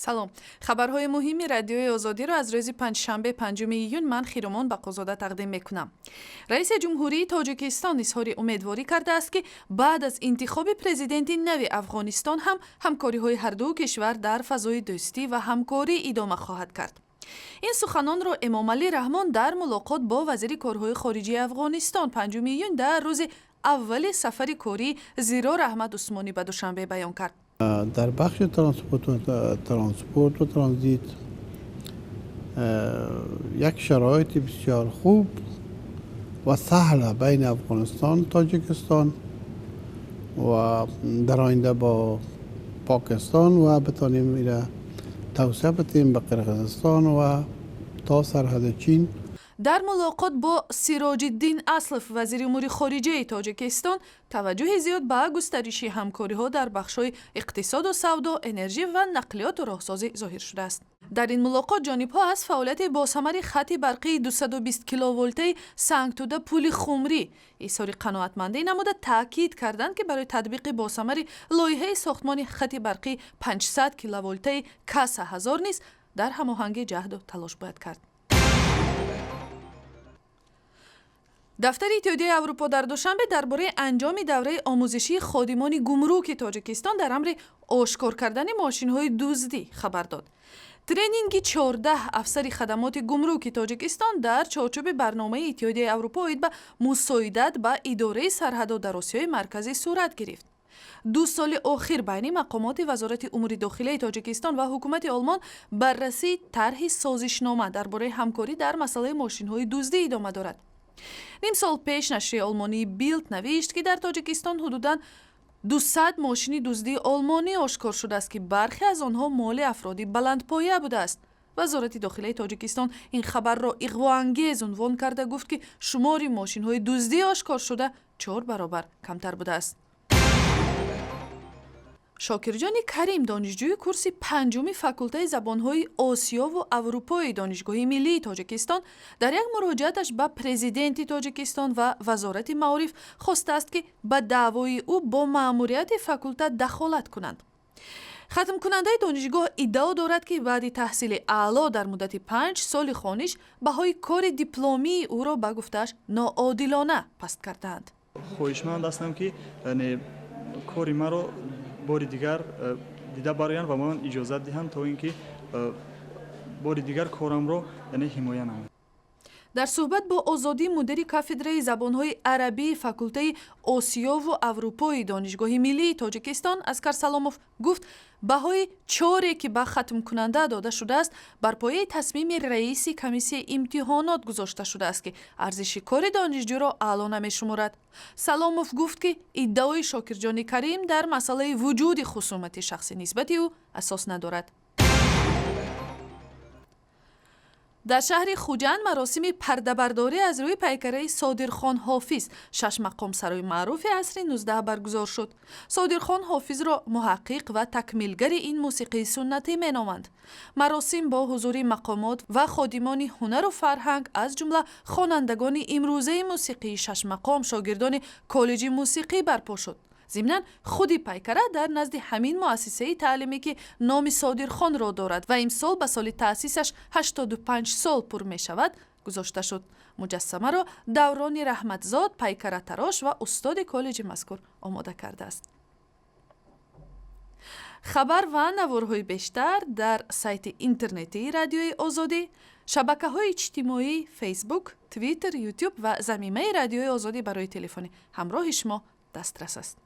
Салом, хабарҳои муҳими Радиои Озодиро аз рӯзи панҷшанбе, 5 июн, ман, Хиромон Бақозода, тақдим мекунам. Раиси Ҷумҳурии Тоҷикистон изҳори умедворӣ кардааст, ки баъд аз интихоби президенти нави Афғонистон ҳам ҳамкориҳои ҳарду кишвар дар фазои дӯстӣ ва ҳамкорӣ идома хоҳад кард. Ин суханонро Эмомалӣ Раҳмон дар мулоқот бо вазири корҳои хориҷии Афғонистон 5 июн, дар рӯзи аввали сафари кории Зирор Аҳмад Усмонӣ ба Душанбе баён кард. Дар бахши транспорту транзит як шароити бисёр хуб ва саҳла байни Афғонистон, Тоҷикистон ва дар оянда бо Покистон ва битонем ира тавсеа бидиҳем ба Қирғизистон ва то сарҳади Чин. Дар мулоқот бо Сироҷиддин Аслов, вазири умури хориҷаи Тоҷикистон, таваҷҷӯҳи зиёд ба густариши ҳамкориҳо дар бахшҳои иқтисоду савдо, энержӣ ва нақлиёту роҳсозӣ зоҳир шудааст. Дар ин мулоқот ҷонибҳо аз фаъолияти босамари хати барқии 220 киловолтаи Сангтуда Пули Хумрӣ изҳори қаноатмандӣ намуда, таъкид карданд, ки барои татбиқи босамари лоиҳаи сохтмони хати барқии 500 киловолтаи Каса 1000 низ дар ҳамоҳангӣ ҷаҳду талош бояд кард. Дафтари Иттиҳодияи Аврупо дар Душанбе дар бораи анҷоми давраи омӯзишии ходимони гумруки Тоҷикистон дар амри ошкор кардани мошинҳои дуздӣ хабар дод. Тренинги 14 афсари хадамоти гумруки Тоҷикистон дар чорчӯби барномаи Иттиҳодияи Аврупо оид ба мусоидат ба идораи сарҳадот дар Осиёи Марказӣ сурат гирифт. 2 соли охир байни мақомоти Вазорати умури дохилаи Тоҷикистон ва ҳукумати Олмон баррасии тарҳи созишнома дар бораи ҳамкорӣ дар масъалаи мошинҳои дуздӣ идома дорад. Ним сол пеш нашрияи олмонии Билд навишт, ки дар Тоҷикистон ҳудудан 200 мошини дуздии олмонӣ ошкор шудааст, ки бархе аз онҳо моли афроди баландпоя будааст. Вазорати дохилаи Тоҷикистон ин хабарро иғвоангез унвон карда, гуфт, ки шумори мошинҳои дуздӣ ошкоршуда чор баробар камтар будааст. Шокирҷони Карим, донишҷӯи курси панҷуми факултаи забонҳои Осиёву Аврупои Донишгоҳи миллии Тоҷикистон, дар як муроҷиаташ ба президенти Тоҷикистон ва Вазорати маориф хостааст, ки ба даъвои ӯ бо маъмурияти факултат дахолат кунанд. Хатмкунандаи донишгоҳ иддао дорад, ки баъди таҳсили аъло дар муддати 5 соли хониш баҳои кори дипломии ӯро, ба гуфтааш, ноодилона паст кардаанд. Хоҳишманд ҳастам, ки кори маро бори дигар дида бароянд ва ман иҷозат диҳанд, то ин ки бори дигар корамро, яъне, ҳимоя намоям. Дар суҳбат бо Озодӣ мудири кафедраи забонҳои арабии факултаи Осиёву Аврупои Донишгоҳи миллии Тоҷикистон Аскар Саломов гуфт, баҳои чоре, ки ба хатмкунанда дода шудааст, бар пояи тасмими раиси комиссияи имтиҳонот гузошта шудааст, ки арзиши кори донишҷӯро аъло намешуморад. Саломов гуфт, ки иддаои Шокирҷони Карим дар масъалаи вуҷуди хусумати шахсӣ нисбати ӯ асос надорад. Дар шаҳри Хуҷанд маросими пардабардорӣ аз рӯи пайкараи Содирхон Ҳофиз, шашмақомсарои маъруфи асри 19, баргузор шуд. Содирхон Ҳофизро муҳаққиқ ва такмилгари ин мусиқии суннатӣ меноманд. Маросим бо ҳузури мақомот ва ходимони ҳунару фарҳанг, аз ҷумла хонандагони имрӯзаи мусиқии шашмақом, шогирдони коллеҷи мусиқӣ барпо шуд. Зимнан, худи пайкара дар назди ҳамин муассисаи таълимӣ, ки номи Содирхонро дорад ва имсол ба соли таъсисаш 85 сол пур мешавад, гузошта шуд. Муҷассамаро Даврони Раҳматзод, пайкаратарош ва устоди коллеҷи мазкур, омода кардааст. Хабар ва наворҳои бештар дар сайти интернетии Радиои Озодӣ, шабакаҳои иҷтимоӣ, Фейсбук, Твиттер, Ютуб ва замимаи Радиои Озодӣ барои телефони ҳамроҳи шумо дастрас аст.